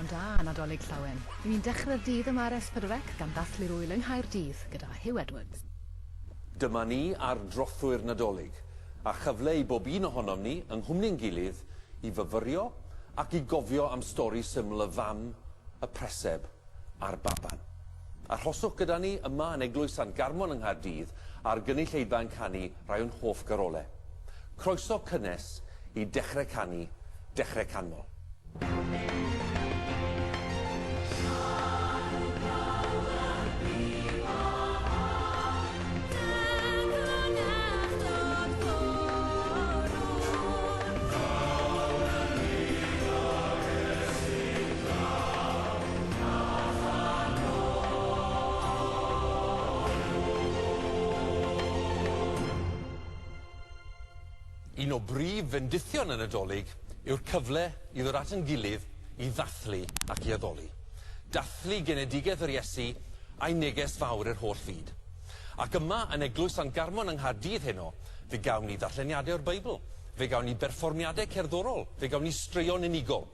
Prynhawn da a Nadolig Llawen. Ry'n ni'n dechrau'r dydd yma ar S4C gan ddathlu'r ŵyl yng Nghaerdydd gyda Huw Edwards. Dyma ni ar drothwy'r Nadolig, a chyfle i bob un ohonom ni, yng nghwmni'n gilydd, i fyfyrio ac i gofio am stori syml y fam, y preseb a'r baban. Arhoswch gyda ni yma yn Eglwys Sant Garmon yng Nghaerdydd a'r gynulleidfa yn canu rai o'n hoff garolau. Croeso cynnes i Dechrau Canu, Dechrau Canmol. Un o brif fendithion y Nadolig yw'r cyfle i ddod at ein gilydd i ddathlu ac i addoli. Dathlu genedigaeth yr Iesu a'i neges fawr i'r holl fyd. Ac yma yn Eglwys Sant Garmon yng Nghaerdydd heno, fe gawn ni ddarlleniadau o'r Beibl, fe gawn ni berfformiadau cerddorol, fe gawn ni straeon unigol.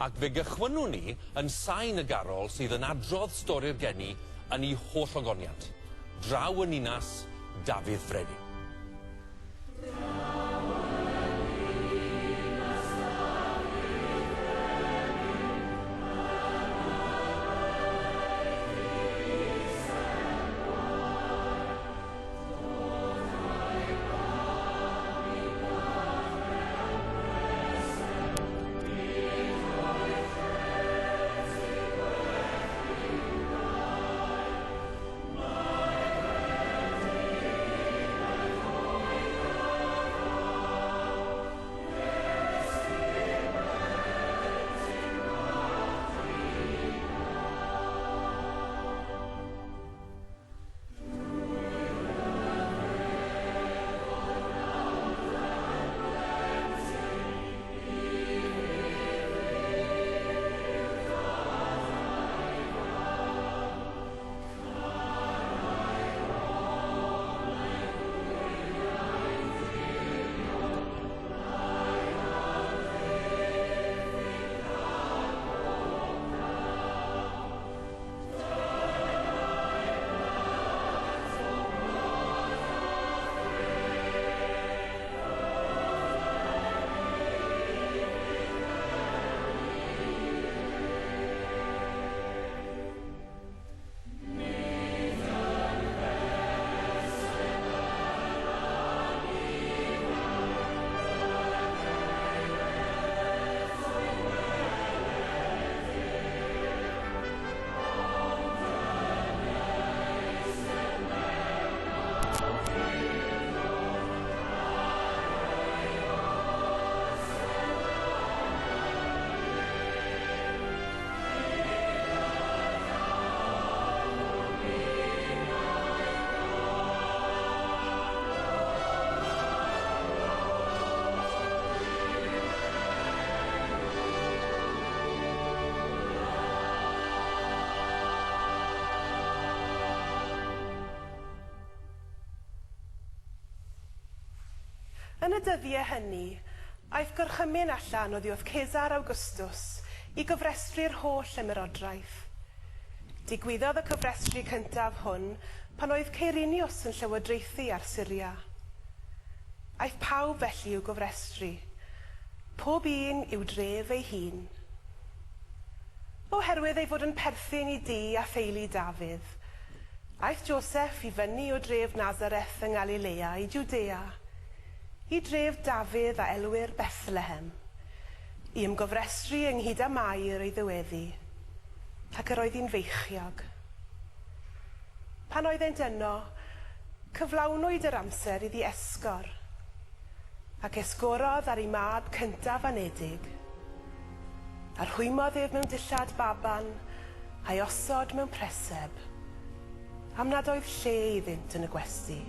Ac fe gychwynnwn ni yn sain y garol sydd yn adrodd stori'r geni yn ei holl ogoniant. Draw yn ninas Dafydd Frenin. Yn y dyddiau hynny, aeth gorchymyn allan oddi wrth Cesar Augustus i gofrestru'r holl ymerodraeth. Digwyddodd y cofrestru cyntaf hwn pan oedd Ceirinius yn llywodraethu ar Syria. Aeth pawb felly i'w gofrestru, pob un i'w dref ei hun. Oherwydd ei fod yn perthyn i dŷ a theulu Dafydd, aeth Joseff i fyny o dref Nasareth yng Ngalilea i Jwdea, i dref Dafydd a elwir Bethlehem, i ymgofrestru ynghyd â Mair ei ddyweddi, ac yr oedd hi'n feichiog. Pan oeddent yno, cyflawnwyd yr amser iddi esgor, ac esgorodd ar ei mab cyntaf anedig. A rhwymodd ef mewn dillad baban, a'i osod mewn preseb, am nad oedd lle iddynt yn y gwesty.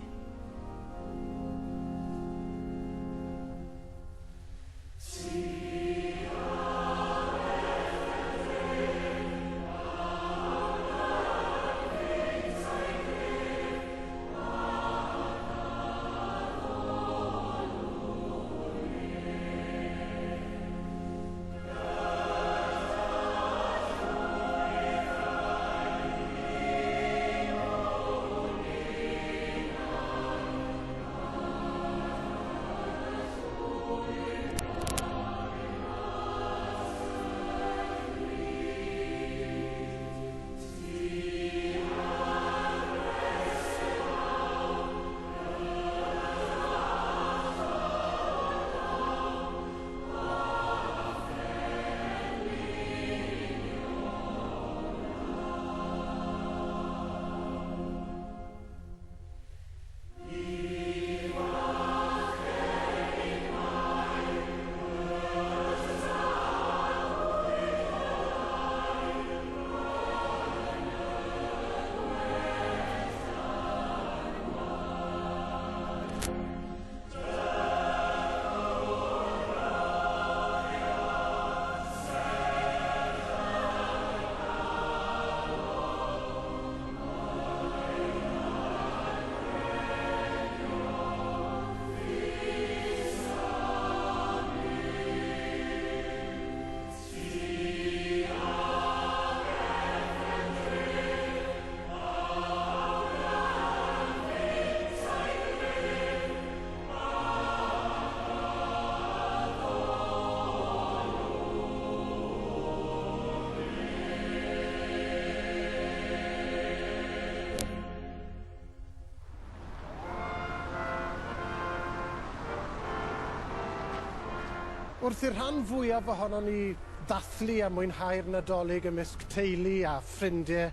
Wrth i'r rhan fwyaf ohonon ni ddathlu a mwynhau'r Nadolig ymysg teulu a ffrindie,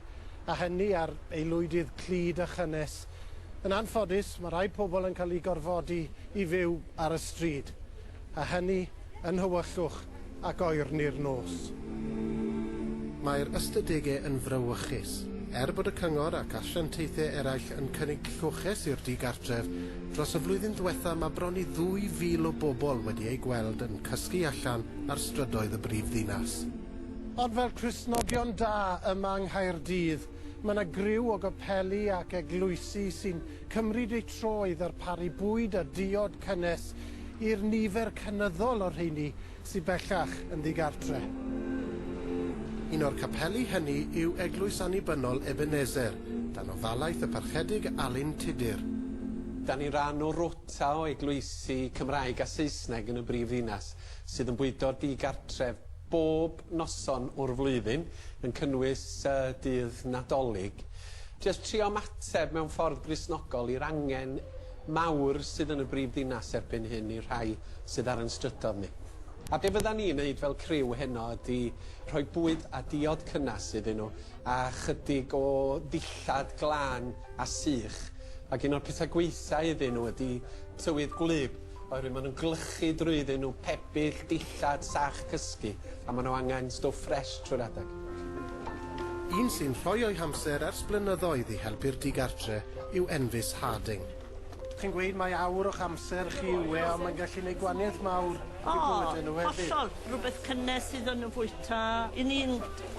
a hynny ar aelwydydd clyd a chynnes, yn anffodus mae rhai pobl yn cael eu gorfodi i fyw ar y stryd, a hynny yn nhywyllwch ac oerni'r nos. Mae'r ystadegau yn frawychus. Er bod y Cyngor ac asiantaethau eraill yn cynnig lloches i'r digartref, dros y flwyddyn ddwetha mae bron i 2,000 o bobl wedi eu gweld yn cysgu allan ar strydoedd y brif ddinas. Ond fel Cristnogion da yma yng Nghaerdydd, mae yna griw o gapeli ac eglwysi sy'n cymryd eu tro i ddarparu bwyd a diod cynnes i'r nifer cynyddol o'r rheini sydd bellach yn ddigartre. Un o'r capeli hynny yw Eglwys Annibynnol Ebenezer, dan ofalaeth y Parchedig Alun Tudur. Da ni'n rhan o rota o eglwysi Cymraeg a Saesneg yn y brif ddinas sydd yn bwydo'r digartref bob noson o'r flwyddyn, yn cynnwys dydd Nadolig. Jyst trio ymateb mewn ffordd Gristnogol i'r angen mawr sydd yn y brif ddinas erbyn hyn i'r rhai sydd ar ein strydoedd ni. A be fyddan ni'n neud fel criw heno ydi rhoi bwyd a diod cynnas iddyn nhw a chydig o ddillad glân a sych. Ac un o'r pethau gwaetha iddyn nhw ydi tywydd gwlyb, oherwydd maen nhw'n glychu drwyddyn nhw pebyll, dillad, sach cysgu, a maen nhw angen stwff ffresh trwy'r adeg. Un sy'n rhoi o'i hamser ers blynyddoedd i helpu'r digartre yw Enfys Harding. Chi'n gweud mai awr o'ch amser chi yw e, ond mae'n gallu gwneud gwahaniaeth mawr i'w bywydau nhw hefyd. Hollol, rhywbeth cynnes iddyn nhw fwyta. I ni'n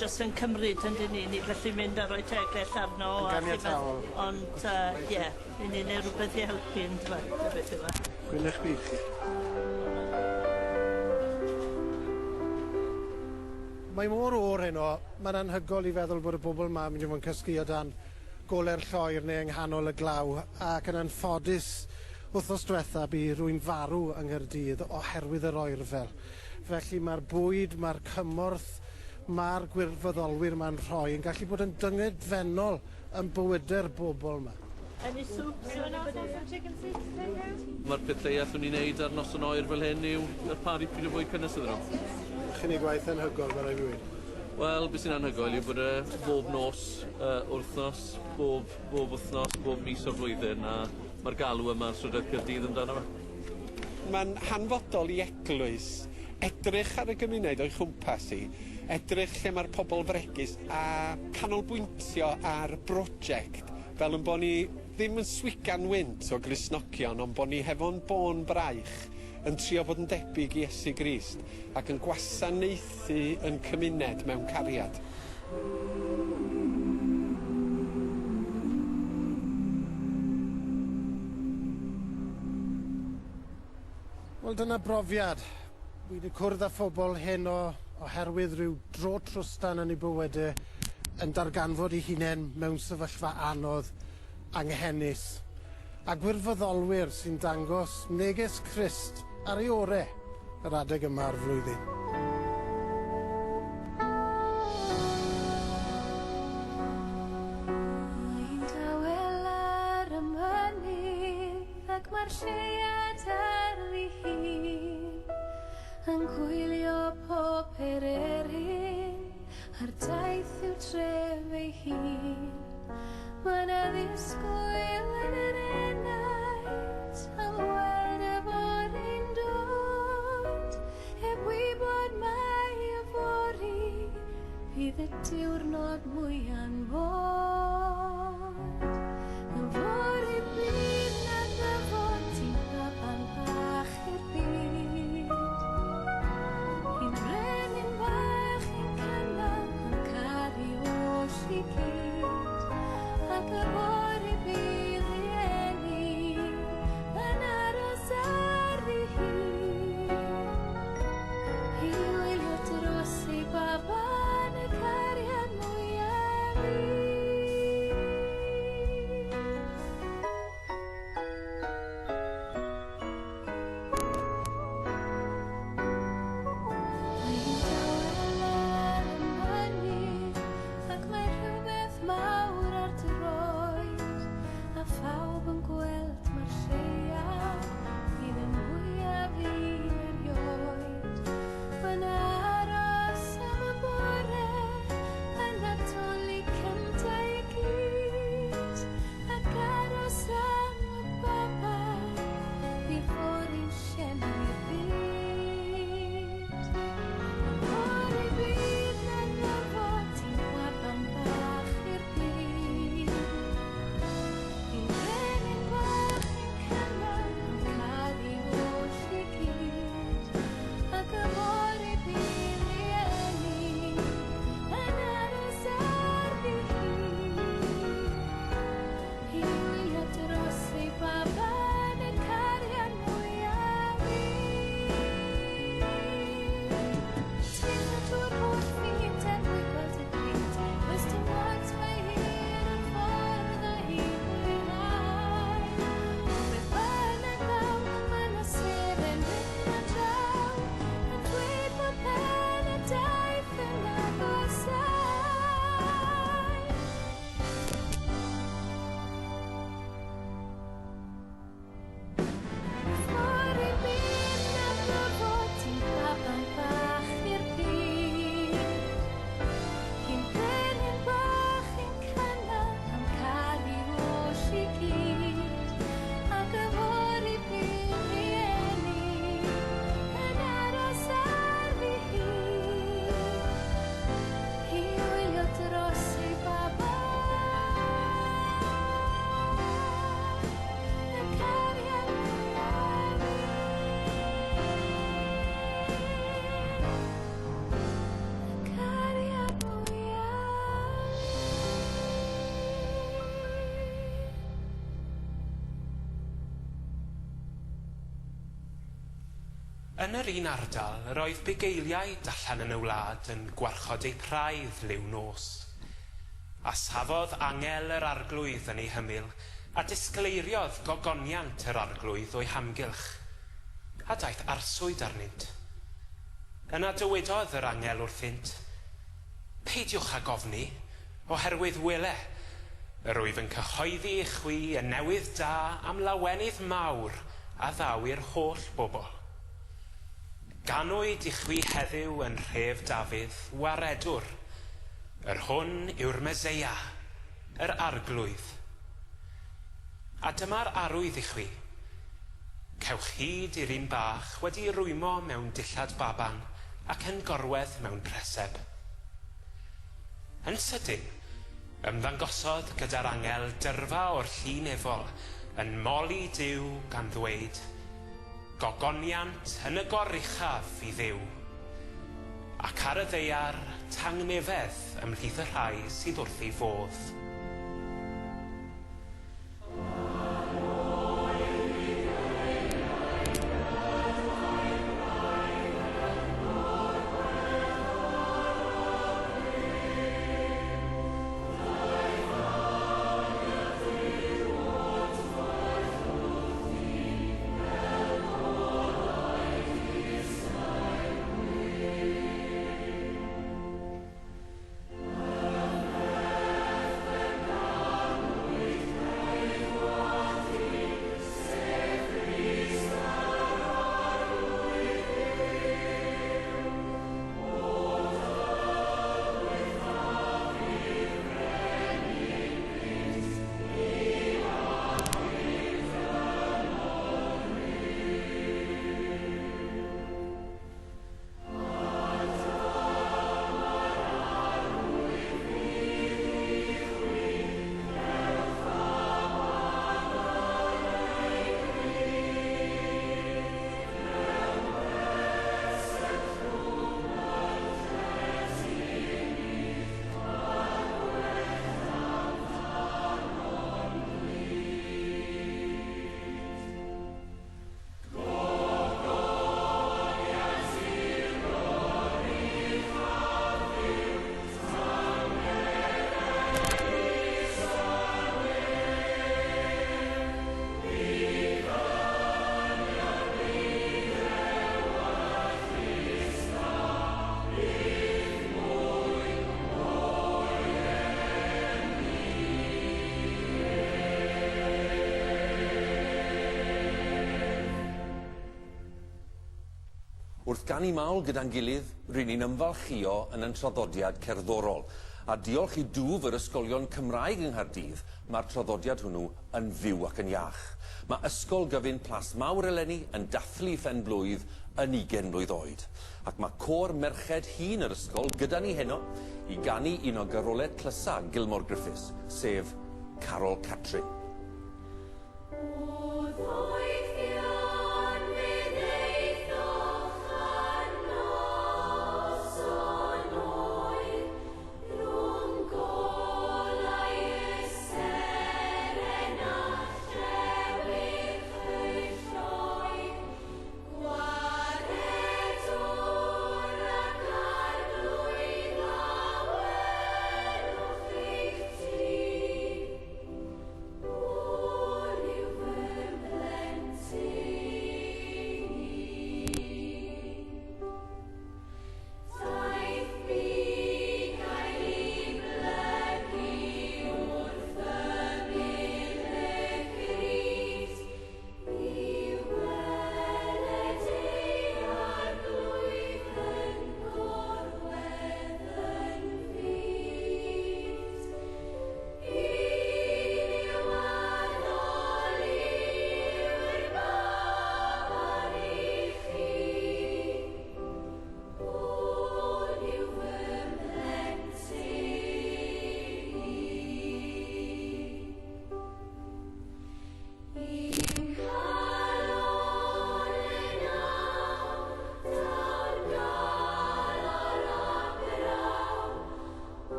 jyst yn cymryd yn dyn ni, ni gallu mynd a rhoi tegell arno. Yn ganiataol. Ond ie, i ni'n neud rhywbeth i helpu yndyfe, dyna beth yw e. Gwyn eich byd chi. Mae mor oer heno, mae'n anhygoel i feddwl bod y bobl 'ma yn mynd i fod yn cysgu o dan gole'r lloer neu yng nghanol y glaw, ac yn anffodus, wythnos diwetha bu rywun farw yng Nghaerdydd oherwydd yr oerfel. Felly mae'r bwyd, mae'r cymorth mae'r gwirfoddolwyr 'ma'n rhoi yn gallu bod yn dyngedfennol yn bywydau'r bobl 'ma. Any soups or anybody? Mae'r peth lleia allwn ni wneud ar noson oer fel hyn yw darparu pryd o fwyd cynnes iddyn nhw. Chi'n neud gwaith anhygoel, ma' raid fi weud. Wel, beth sy'n anhygoel yw bod e bob nos wythnos, bob, bob wythnos, bob mis o'r flwyddyn, a mae'r galw yma ar strydoedd Caerdydd amdano fe. Mae'n hanfodol i eglwys edrych ar y gymuned o'i chwmpas hi, edrych lle mae'r pobl fregus a canolbwyntio ar broject, fel yn bo' ni ddim yn swigan wynt o Gristnogion, ond bo' ni hefo'n bôn braich yn trio bod yn debyg i Iesu Grist ac yn gwasanaethu yn cymuned mewn cariad. Wel, dyna brofiad. Wi 'di cwrdd â phobl heno oherwydd rhyw dro trwstan yn eu bywyde yn darganfod eu hunain mewn sefyllfa anodd, anghenus, a gwirfoddolwyr sy'n dangos neges Crist ar ei ore yr adeg yma o'r flwyddyn. Mae'n dawel ar y mynydd ac mae'r lleuad ar ddi-hid yn gwylio pob pererin ar daith i'w tref ei hun. Mae 'na ddisgwyl yn yr enaid am weld y fory'n dod, heb wybod mai yfory fydd y diwrnod mwya'n bod. Yfory bydd 'na ddyfod ti'n baban bach i'r byd. Un brenin bach i'n cynnal a'n caru oll i gyd. Ac yfory bydd rieni yn aros ar ddi-hid i wylio dros eu baban y cariad mwyaf fydd. Yn yr un ardal yr oedd bugeiliaid allan yn y wlad yn gwarchod eu praidd liw nos. A safodd angel yr Arglwydd yn eu hymyl, a disgleiriodd gogoniant yr Arglwydd o'u hamgylch, a daeth arswyd arnynt. Yna dywedodd yr angel wrthynt, Peidiwch ag ofni, oherwydd wele, yr wyf yn cyhoeddi i chwi y newydd da am lawenydd mawr a ddaw i'r holl bobl. Ganwyd i chwi heddiw yn nhref Dafydd waredwr, yr hwn yw'r Meseia, yr Arglwydd. A dyma'r arwydd i chwi. Cewch hyd i'r un bach wedi'i rwymo mewn dillad baban ac yn gorwedd mewn preseb. Yn sydyn, ymddangosodd gyda'r angel dyrfa o'r llu nefol yn moli Duw gan ddweud, Gogoniant yn y goruchaf i Dduw, ac ar y ddaear tangnefedd ymhlith y rhai sydd wrth ei fodd. Wrth ganu mawl gyda'n gilydd, ry'n ni'n ymfalchïo yn yn traddodiad cerddorol, a diolch i dwf yr ysgolion Cymraeg yng Nghaerdydd, mae'r traddodiad hwnnw yn fyw ac yn iach. Mae Ysgol Gyfun Plas Mawr eleni yn dathlu phen-blwydd yn ugain mlwydd oed. Ac mae côr merched hŷn yr ysgol gyda ni heno i ganu un o garolau tlysa Gilmor Griffiths, sef Carol Catrin. O ddoethion fe ddaethoch ar noson oer, rhwng golau y seren a llewyrch y lloer, Gwaredwr ac Arglwydd a welwch eich ti.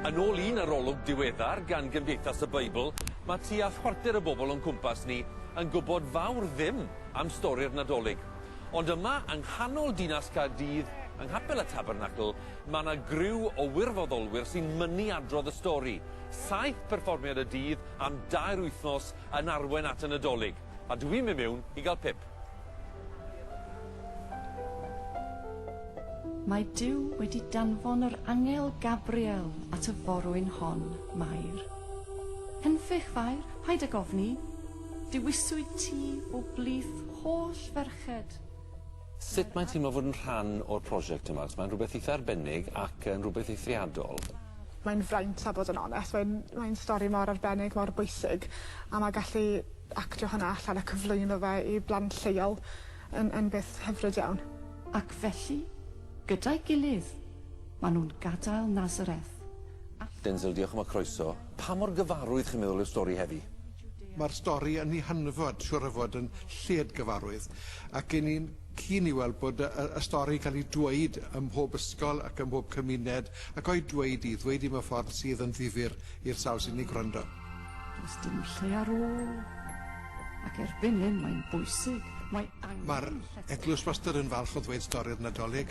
Yn ôl un arolwg diweddar gan Gymdeithas y Beibl, mae tua chwarter y bobl o'n cwmpas ni yn gwybod fawr ddim am stori'r Nadolig. Ond yma, yng nghanol dinas Caerdydd, yng Nghapel y Tabernacl, mae 'na griw o wirfoddolwyr sy'n mynnu adrodd y stori. Saith perfformiad y dydd am dair wythnos yn arwain at y Nadolig. A dw i'n mynd mewn i gael pip. Mae Duw wedi danfon yr angel Gabriel at y forwyn hon, Mair. Henffych, Fair, paid ag ofni, dewiswyd ti o blith holl ferched. Sut mae'n teimlo fod yn rhan o'r prosiect yma? Achos mae'n rhywbeth eitha arbennig ac yn rhywbeth eithriadol. Mae'n fraint a bod yn onest, mae'n mae'n stori mor arbennig, mor bwysig, a ma' gallu actio hwnna allan a cyflwyno fe i blant lleol yn yn beth hyfryd iawn. Ac felly, gyda'i gilydd, maen nhw'n gadael Nazareth. Denzel, diolch am y croeso. Pa mor gyfarwydd chi'n meddwl yw'r stori heddi? Mae'r stori yn ei hanfod, siŵr o fod, yn lled gyfarwydd, ac 'yn ni'n keen i weld bod y y y stori yn cael ei dweud ym mhob ysgol ac ym mhob cymuned, ac o'i dweud hi, ddweud hi mewn ffordd sydd yn ddifyr i'r sawl sy'n ei gwrando. Does dim lle ar ôl, ac erbyn hyn mae'n bwysig, mae angen Mae'r llety. Eglwys wastad yn falch o ddweud stori'r Nadolig.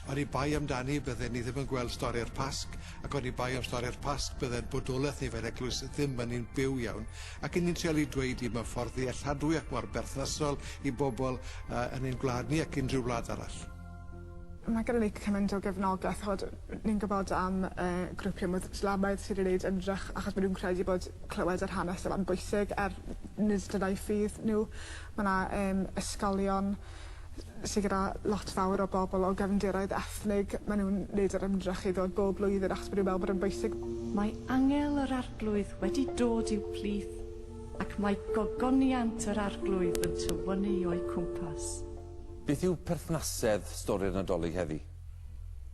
Oni bai amdani, bydden ni ddim yn gweld stori'r Pasg, ac oni bai am stori'r Pasg, bydde'n bodolaeth ni fel eglwys ddim yn un byw iawn. Ac 'yn ni'n treial i dweud hi mewn ffordd ddealladwy ac mor berthnasol i bobl yn ein gwlad ni ac unrhyw wlad arall. Mae gyda ni cymaint o gefnogaeth ch'od ni'n gwybod am yy grwpie Mwslamaidd sydd wedi neud ymdrech achos ma' nw'n credu bod clywed yr hanes yma'n bwysig er nid dyna'i ffydd nhw. Ma' 'na yym ysgolion sy gyda lot fawr o bobl o gefndiroedd ethnig ma' nw'n neud yr ymdrech i ddod bob blwyddyn achos ma' nw'n meddwl bod e'n bwysig. Mae angel yr Arglwydd wedi dod i'w plith, ac mae gogoniant yr Arglwydd yn tywynnu o'u cwmpas. Beth yw perthnasedd stori'r Nadolig heddi?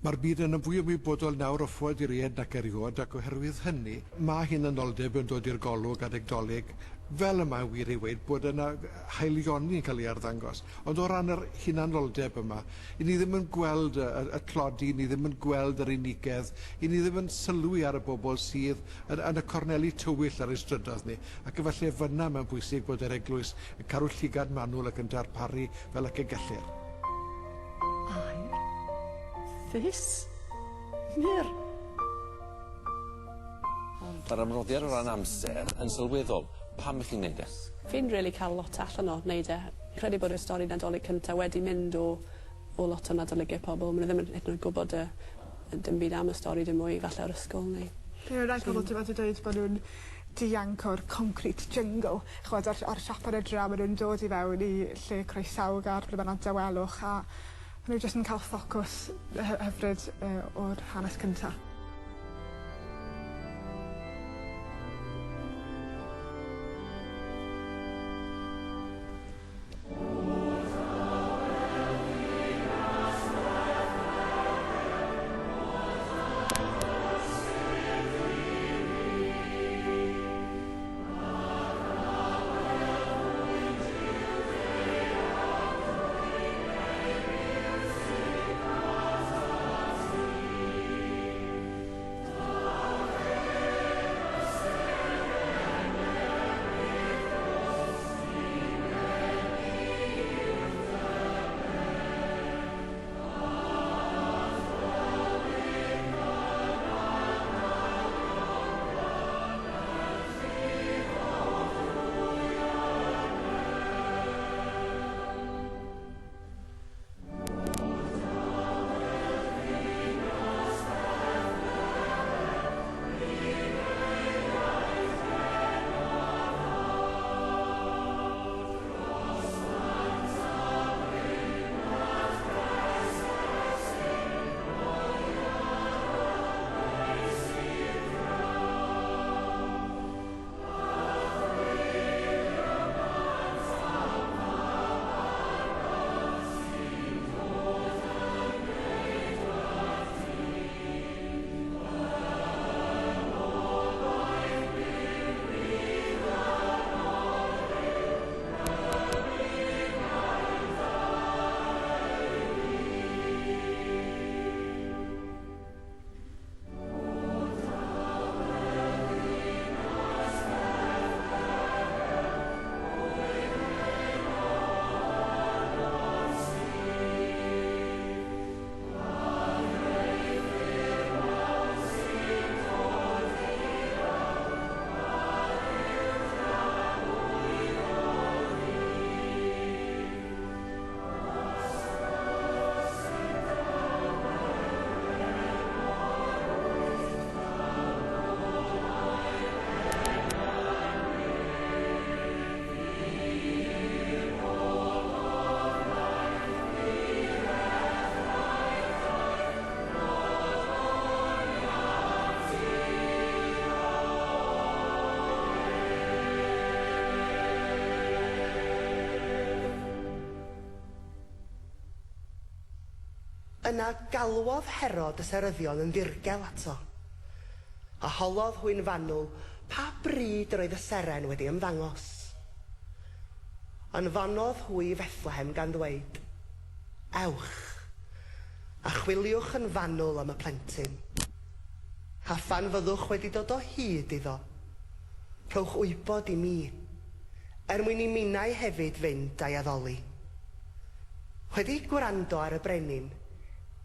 Mae'r byd yn fwy ymwybodol nawr o ffoaduriaid nac erioed ac oherwydd hynny, mae hunanoldeb yn dod i'r golwg adeg Dolig, fel y mae'n wir ei weud bod yna haelioni yn cael ei arddangos. Ond o ran yr hunanoldeb yma, 'y ni ddim yn gweld y y y tlodi, ni ddim yn gweld yr unigedd, 'y ni ddim yn sylwi ar y bobl sydd yn yn y corneli tywyll ar ein strydoedd ni, ac efallai fan'na mae'n bwysig bod yr Eglwys yn cadw llygad manwl ac yn darparu fel ac y gellir. Aur. Thus. Mur. Mae'r ymroddiad o ran amser yn sylweddol. Pam 'ych chi'n neud e? Fi'n rili cael lot allan o neud e. Credu bod y stori Nadolig cynta wedi mynd o o lot o Nadoligau pobl. Ma' nhw ddim yn hyd yn oed gwbod y y dim byd am y stori dim mwy falle o'r ysgol neu... Ie rai pobl dwi wedi dweud bo' nw'n dianc o'r concrete jungle ch'mod o'r o'r siop yn y dre a ma' nw'n dod i fewn i lle croesawgar ble ma' 'na dawelwch a ma' n'w jyst yn ca'l ffocws hy- hyfryd yy o'r hanes cynta. Yna galwodd Herod y seryddion yn ddirgel ato, a holodd hwy'n fanwl pa bryd yr oedd y seren wedi ymddangos. Anfonodd hwy i Fethlehem gan ddweud, Ewch, a chwiliwch yn fanwl am y plentyn. A phan fyddwch wedi dod o hyd iddo, rhowch wybod i mi, er mwyn i minnau hefyd fynd a'i addoli. Wedi gwrando ar y brenin,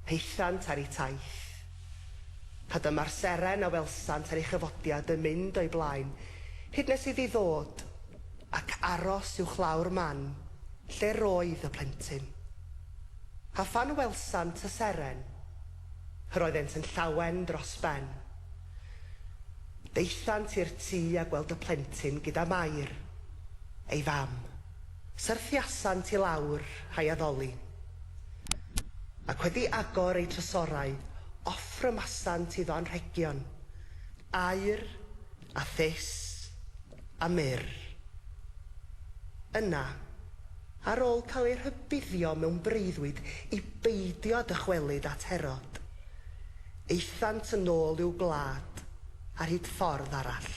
aethant ar eu taith. A dyma'r seren a welsant ar ei chyfodiad yn mynd o'i blaen, hyd nes iddi ddod ac aros uwchlaw'r man lle roedd y plentyn. A phan welsant y seren, yr oeddent yn llawen dros ben. Daethant i'r tŷ a gweld y plentyn gyda Mair, ei fam. Syrthiasant i lawr a'i addoli. Ac wedi agor eu trysorau, offrymasant iddo anrhegion, aur, a thus, a myrr. Yna, ar ôl cael eu rhybuddio mewn breuddwyd i beidio â dychwelyd at Herod, aethant yn ôl i'w gwlad ar hyd ffordd arall.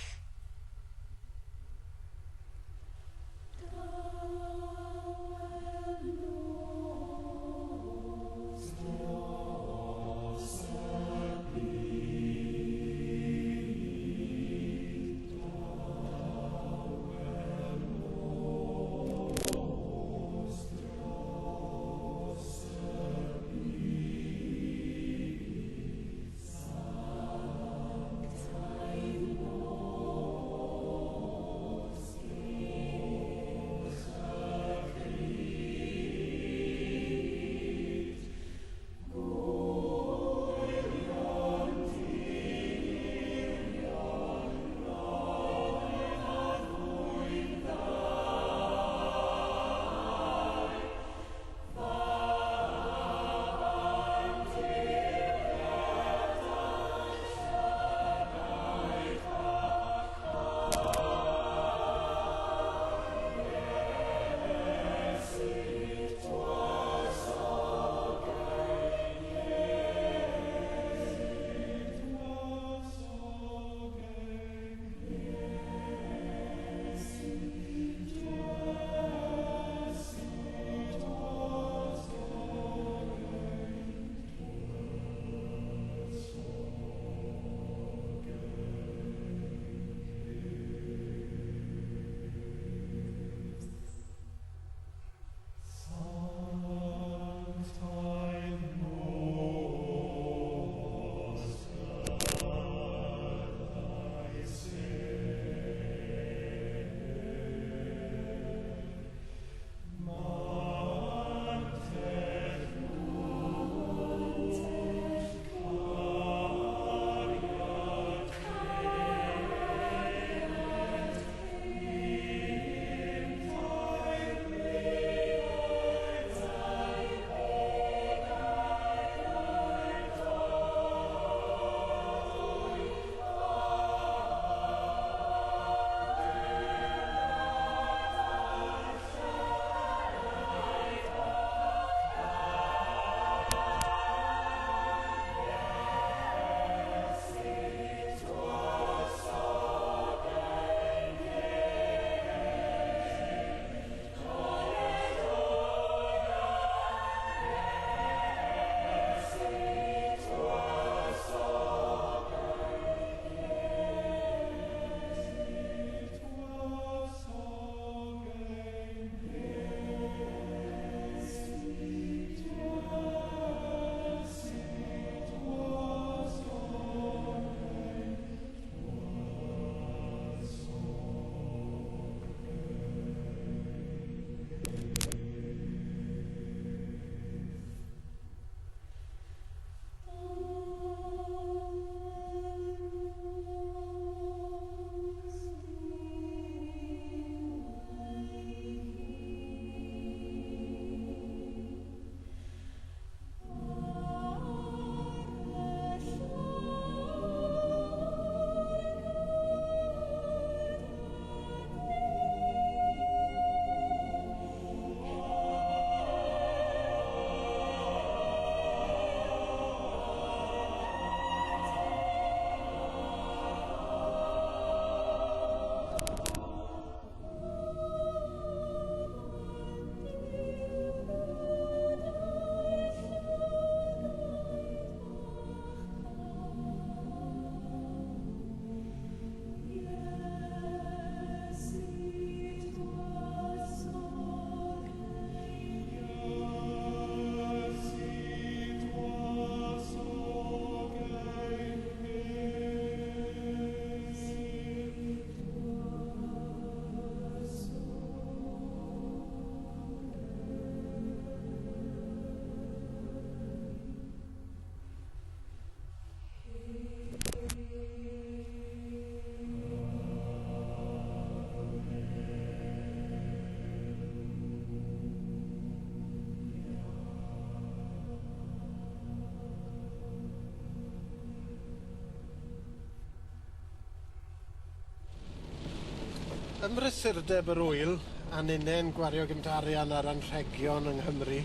Ym mhrysurdeb yr ŵyl, a ninne'n gwario gymaint o arian ar anrhegion yng Nghymru,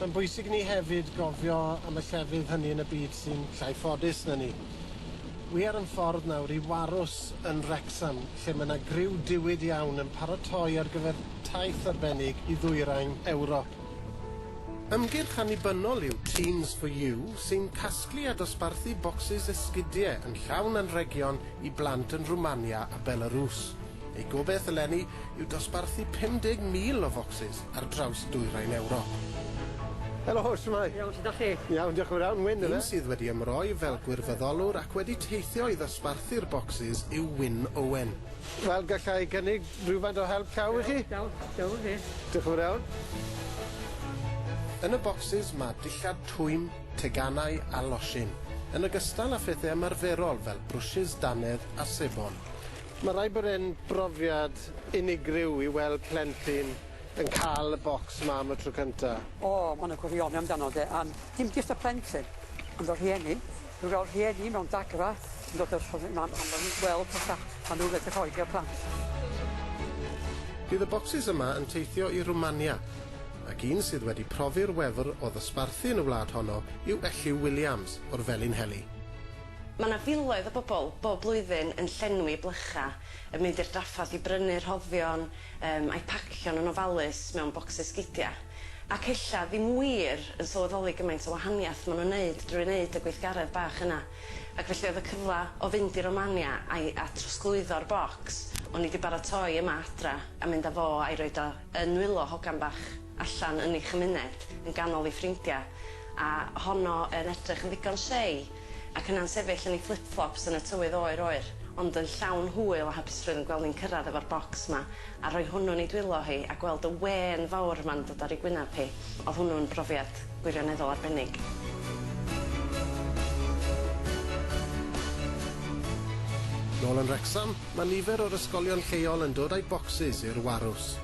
mae'n bwysig i ni hefyd gofio am y llefydd hynny yn y byd sy'n llai ffodus na ni. Wi ar 'yn ffordd nawr i warws yn Wrecsam, lle ma' 'na griw diwyd iawn yn paratoi ar gyfer taith arbennig i ddwyrain Ewrop. Ymgyrch annibynnol yw Teams for You sy'n casglu a dosbarthu bocsys esgidie yn llawn anrhegion i blant yn Rwmania a Belarws. Ei gobaith eleni yw dosbarthu 50,000 o focsys ar draws dwyrain Ewrop. Helo, shwmae? Iawn, sut 'dach chi? Iawn, diolch yn fawr iawn. Wyn yfe? Un sydd wedi ymroi fel gwirfoddolwr ac wedi teithio i ddosbarthu'r bocsys yw Wyn Owen. Wel, galla i gynnig rhywfaint o help llaw i chi? Iawn, iawn, iawn chi. Diolch yn fawr iawn. Yn y bocsys ma' dillad twym, teganau a losin, yn ogystal â phethe ymarferol fel brwshys dannedd a sebon. Ma' raid bod e'n brofiad unigryw i weld plentyn yn ca'l y bocs 'ma am y tro cynta. O, ma' 'na gwirioni amdano de, a dim jyst y plentyn, ond y rhieni. Dwi'n gweld rhieni mewn dagra yn dod i'r ma' ma' nhw'n gweld petha a nhw'n edrych rhoid i'r plant. Bydd y bocsys yma yn teithio i Rwmania, ac un sydd wedi profi'r wefr o ddosbarthu yn y wlad honno yw Elliw Williams o'r Felinheli. Mae 'na filoedd o bobl bob blwyddyn yn llenwi blychau, yn mynd i'r drafferth i brynu rhoddion, yym a'u pacio nhw'n ofalus mewn bocsys sgidiau. Ac ella ddim wir yn sylweddoli gymaint o wahaniaeth maen nhw'n wneud drwy wneud y gweithgaredd bach yna. Ac felly oedd y cyfle o fynd i Romania a'i a trosglwyddo'r bocs o'n i 'di baratoi yma adra a mynd â fo a'i roid o yn nwylo hogan bach allan yn ei chymuned yn ganol ei ffrindia a honno yn edrych yn ddigon shei ac yna'n sefyll yn ei flip flops yn y tywydd oer oer ond yn llawn hwyl a hapusrwydd yn gweld ni'n cyrraedd efo'r bocs 'ma a rhoi hwnnw yn ei dwylo hi a gweld y wên fawr 'ma'n dod ar ei gwynab hi, o'dd hwnnw'n brofiad gwirioneddol arbennig. Nôl yn Wrecsam, mae nifer o'r ysgolion lleol yn dod â'u bocsys i'r warws.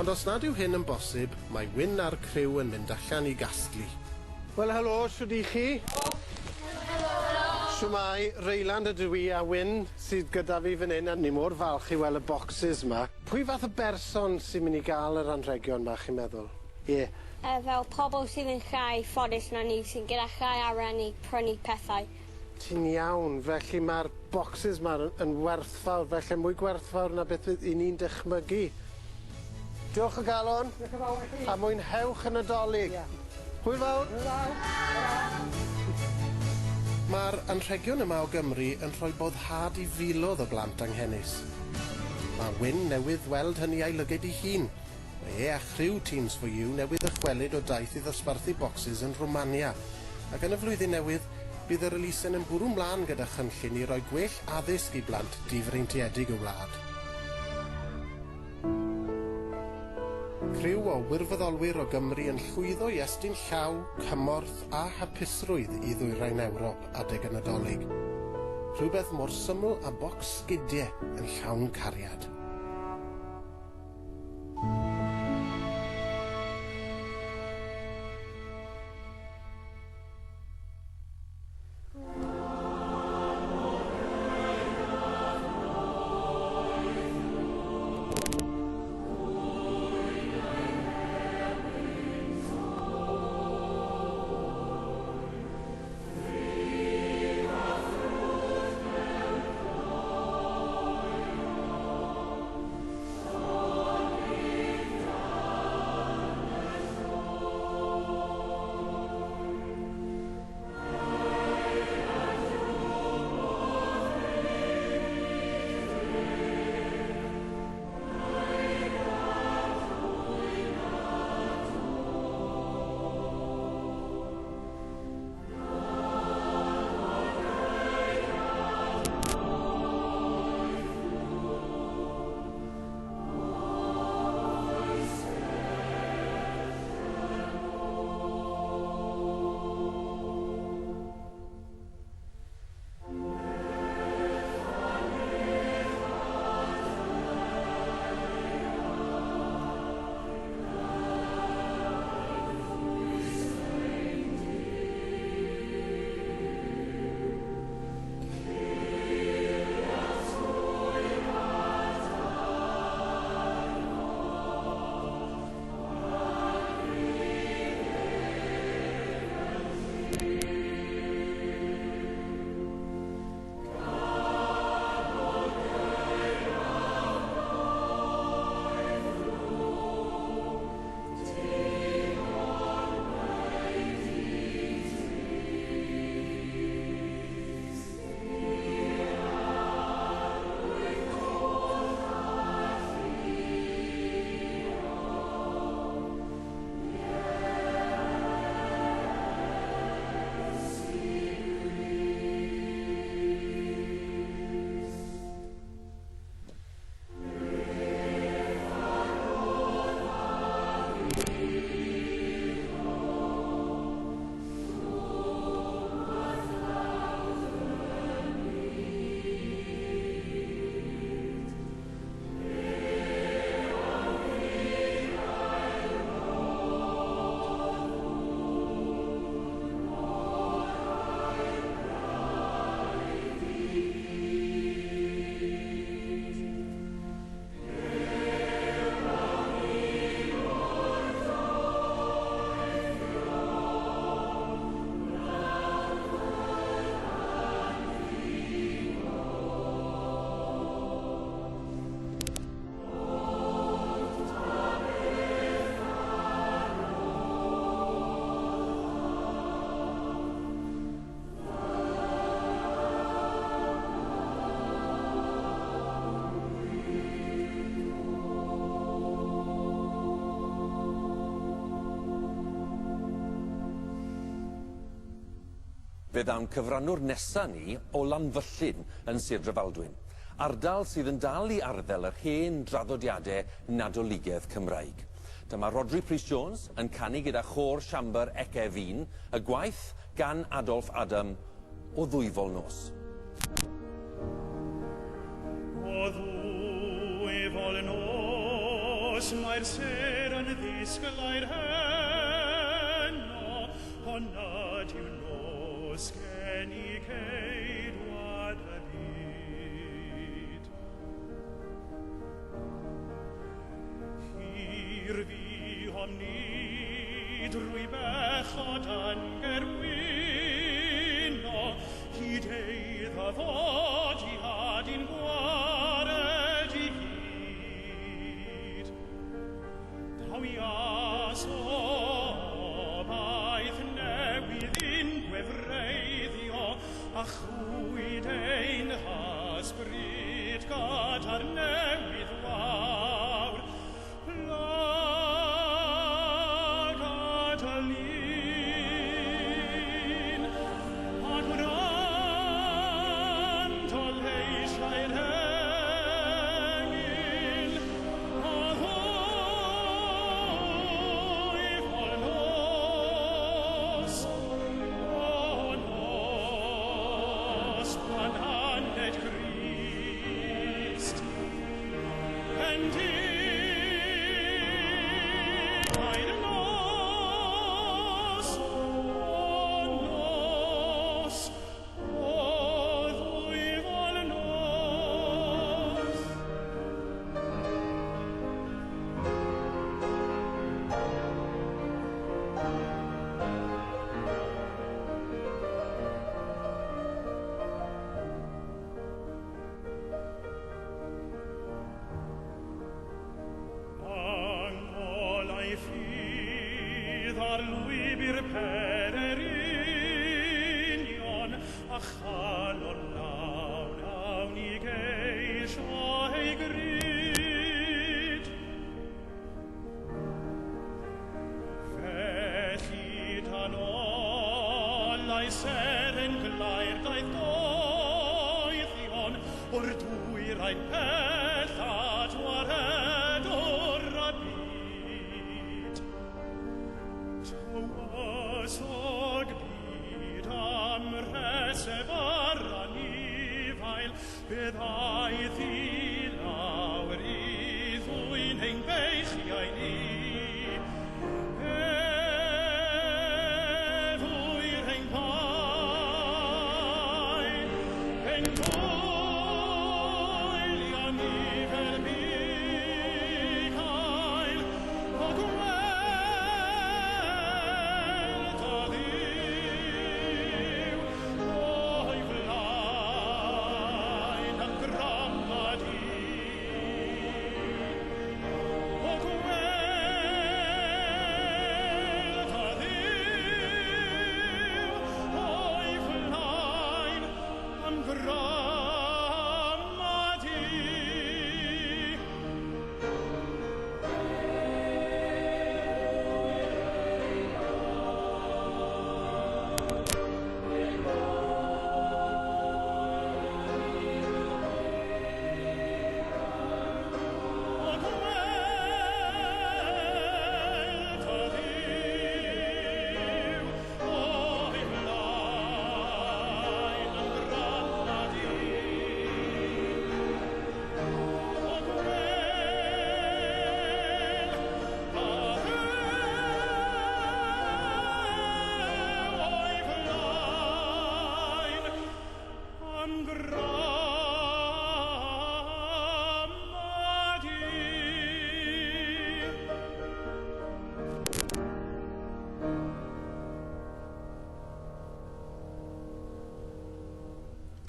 Ond os nad yw hyn yn bosib, mae Wyn a'r criw yn mynd allan i gasglu. Wel helo, shwd 'y chi? Shwmae, Rayland ydw i a Wyn sydd gyda fi fan 'yn a ni mor falch i wel' y bocsys 'ma. Pwy fath o berson sy'n myn' i ga'l yr anrhegion 'ma chi'n meddwl? Ie. Yy fel pobol sydd yn llai ffodus na ni sy'n gyda llai arian i prynu pethau. Ti'n iawn, felly ma'r bocsys 'ma yn werthfawr, felly mwy gwerthfawr na beth fydd 'yn ni'n dychmygu. Diolch o galon. Diolch yn fawr i chi. A mwynhewch y Nadolig. Ie. Hwyl fawr. Hwyl fawr. Tara. Mae'r anrhegion yma o Gymru yn rhoi boddhad i filodd o blant anghenus. Mae Wyn newydd weld hynny â'i lygaid ei hun. Mae e a chriw Teams for You newydd ddychwelyd o daith i ddosbarthu bocsys yn Rwmania, ac yn y flwyddyn newydd, bydd yr elusen yn bwrw mlaen gyda chynllun i roi gwell addysg i blant difreintiedig y wlad. Criw o wirfoddolwyr o Gymru yn llwyddo i estyn llaw, cymorth a hapusrwydd i Ddwyrain Ewrop adeg y Nadolig. Rhywbeth mor syml â bocs sgidie yn llawn cariad. Fe ddaw'n cyfrannwr nesa ni o Lanfyllin yn Sir Drefaldwyn, ardal sydd yn dal i arddel yr hen draddodiade Nadoligedd Cymraeg. Dyma Rhodri Prys Jones yn canu gyda Chôr Siambr Ec-Ef-Un, y gwaith gan Adolf Adam o Ddwyfol Nos. O ddwyfol nos, mae'r sêr yn ddisglair heno, Ond nad yw nos gen i ceidwad y byd. Hir fuom ni drwy bechod yn gerwino, hyd ei ddyfodiad i'n gwared i gyd. Daw ias obaith newydd i'n gwefreiddio, a chwyd ein hysbryd gyda'r newydd wawr. Llygad y lun, a gwrando leisiau'r emyn. O ddwyfol nos. Yng ngolau ffydd ar lwybr pererinion, A chalon lawn awn i geisio ei gryd. Felly dan olau seren glaer daeth doethion o'r dwyrain pell at waredwr y byd. Tywysog byd am resef ar anifail, fe ddaeth i lawr i ddwyn ein beichiau ni. Ef ŵyr ein bai, ein goelion ni fel bugail, O gweld a Dduw o'i flaen am grama di. O gweld a Dduw o'i flaen am grama di.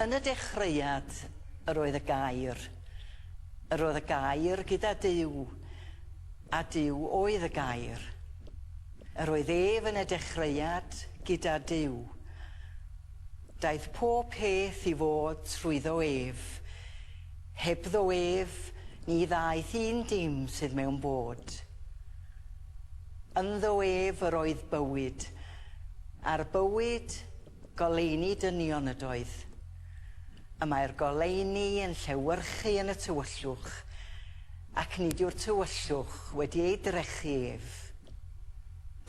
Yn y dechreuad yr oedd y Gair. Yr oedd y Gair gyda Duw, a Duw oedd y Gair. Yr oedd ef yn y dechreuad gyda Duw. Daeth pob peth i fod trwyddo ef. Hebddo ef, ni ddaeth un dim sydd mewn bod. Ynddo ef yr oedd bywyd, a'r bywyd Goleuni dynion ydoedd. Y mae'r goleuni yn llewyrchu yn y tywyllwch, ac nid yw'r tywyllwch wedi ei drechu ef.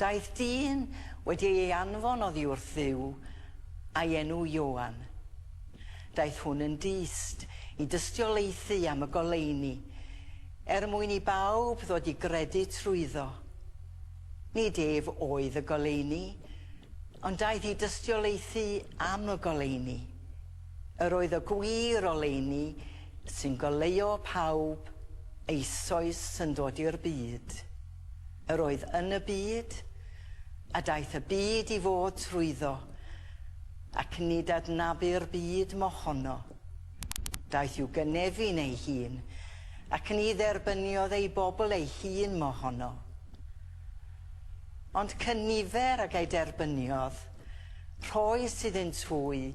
Daeth dyn wedi ei anfon oddi wrth Dduw, a'i enw Ioan. Daeth hwn yn dyst i dystiolaethu am y goleuni, er mwyn i bawb ddod i gredu trwyddo. Nid ef oedd y goleuni, ond daeth i dystiolaethu am y goleuni. Yr oedd y gwir oleuni sy'n goleuo pawb eisoes yn dod i'r byd. Yr oedd yn y byd, a daeth y byd i fod trwyddo, ac nid adnabu'r byd mohono. Daeth i'w gynefin ei hun, ac ni dderbyniodd ei bobl ei hun mohono. Ond cynifer ag ei derbyniodd, rhoes iddynt hwy,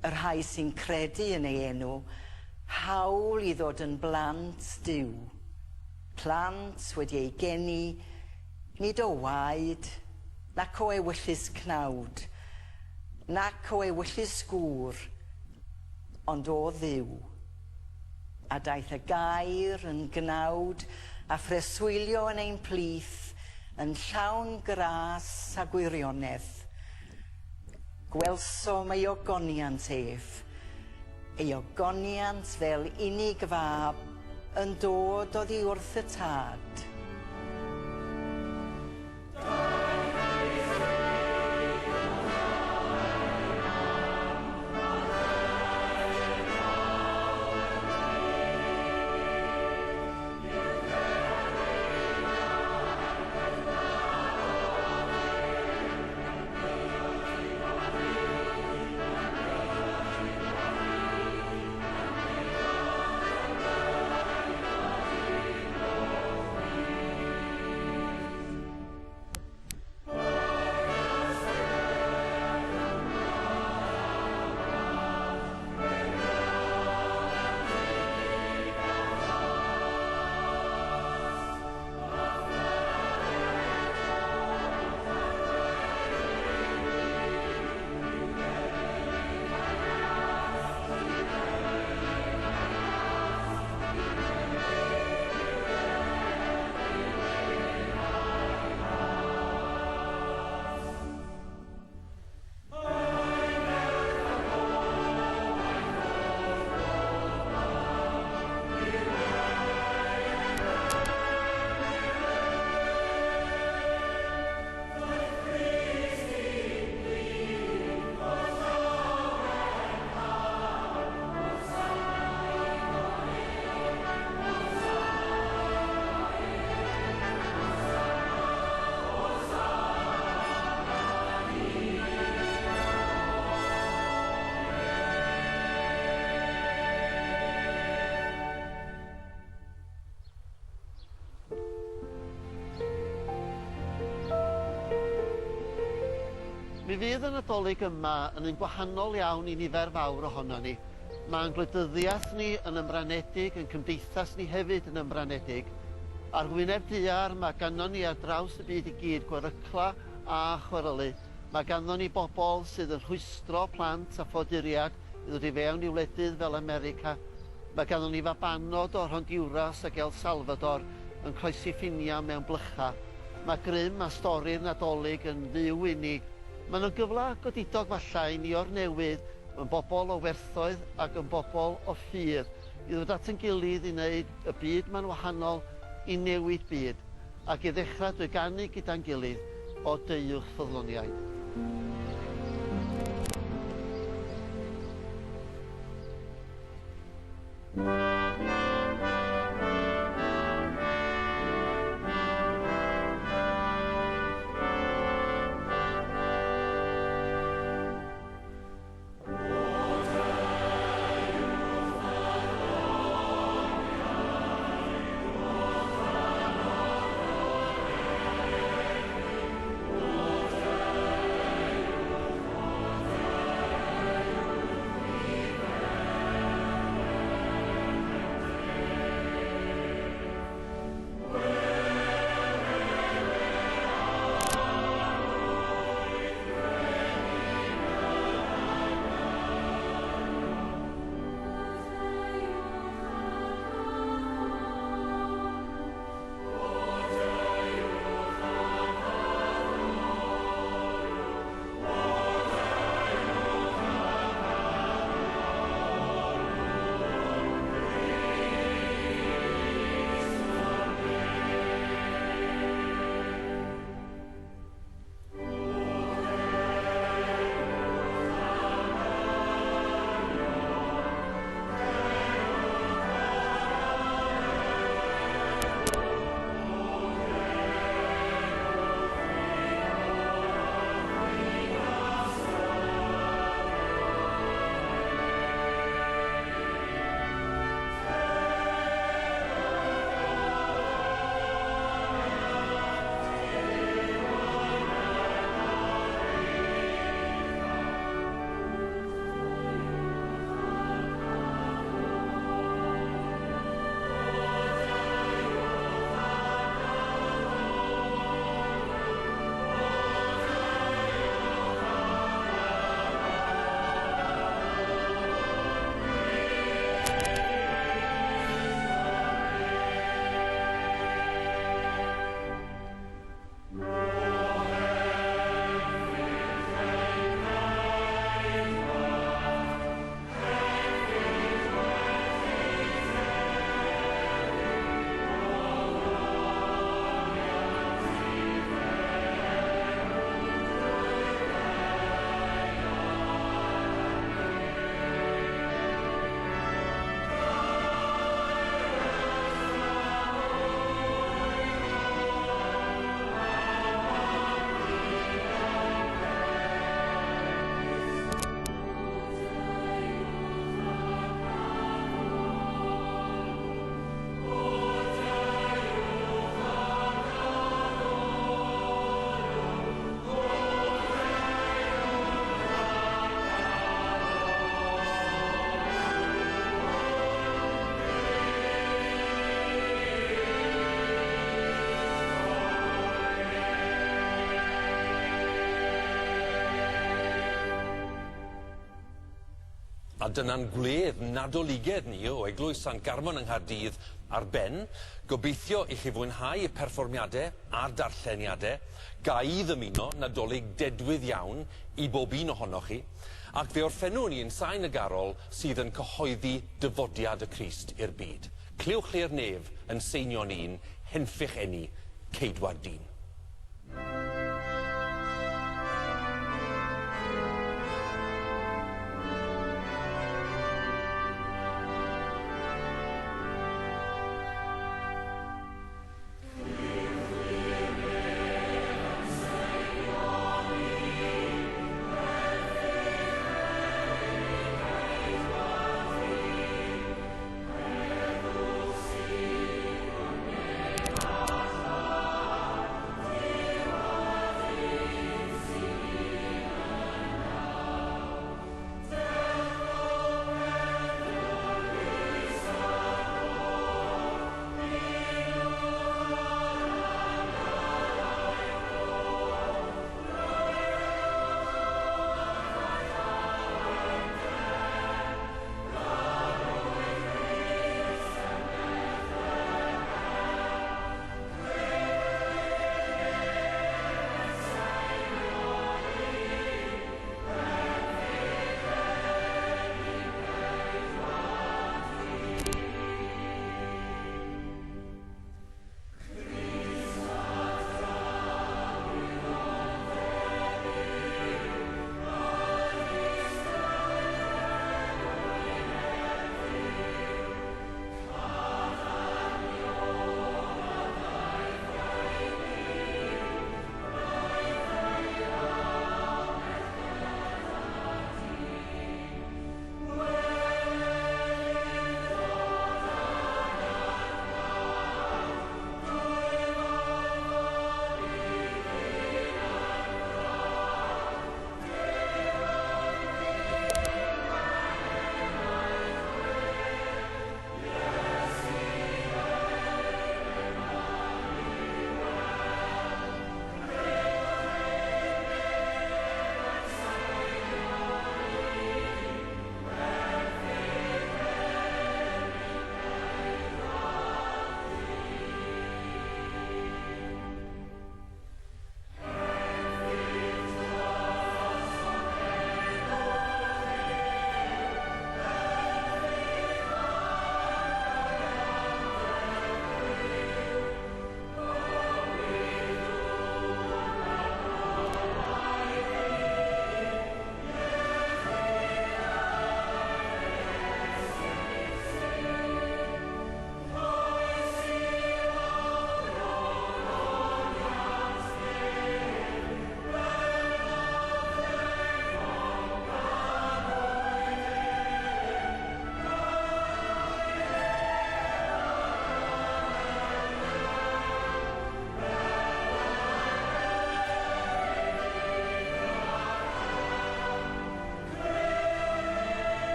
y rhai sy'n credu yn ei enw, hawl i ddod yn blant Duw. Plant wedi eu geni, nid o waed, nac o ewyllys cnawd, nac o ewyllys gŵr, ond o Dduw. A daeth y Gair yn gnawd a phreswylio yn ein plith, yn llawn gras a gwirionedd. Gwelsom ei ogoniant ef, ei ogoniant fel unig fab yn dod oddi wrth y Tad. Mi fydd y Nadolig yma yn un gwahanol iawn i nifer fawr ohonon ni. Mae'n gwleidyddiaeth ni yn ymranedig, yn cymdeithas ni hefyd yn ymranedig. Ar wyneb daear mae ganddo ni ar draws y byd i gyd gwerycla a chwerylu. Mae ganddo ni bobl sydd yn rhwystro plant a ffoaduriad i ddod i fewn i wledydd fel America. Mae ganddo ni fabanod o'r Honduras ac El Salvador yn croesi ffiniau mewn blychau. Mae grym a stori'r Nadolig yn fyw i ni. Maen nhw'n gyfle godidog falla i ni o'r newydd, yn bobl o werthoedd ac yn bobl o ffydd, i ddod at ein gilydd i wneud y byd 'ma'n wahanol, i newid byd, ac i ddechrau drwy ganu gyda'n gilydd, O deuwch ffyddloniaid. A dyna'n gwledd Nadoligedd ni o Eglwys Sant Garmon yng Nghaerdydd ar ben. Gobeithio i chi fwynhau y perfformiade a'r darlleniade. Ga i ddymuno Nadolig dedwydd iawn i bob un ohonoch chi. Ac fe orffennwn ni yn sain y garol sydd yn cyhoeddi dyfodiad y Crist i'r byd. Clywch lle'r nef yn seinio'n un, henffych eni, ceidwad dyn.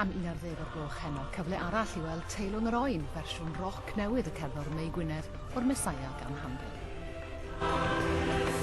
Am 11 o'r gloch heno, cyfle arall i weld Teilwng yr Oen, fersiwn roc newydd y cerddor Mei Gwynedd o'r Mesaia gan Handel.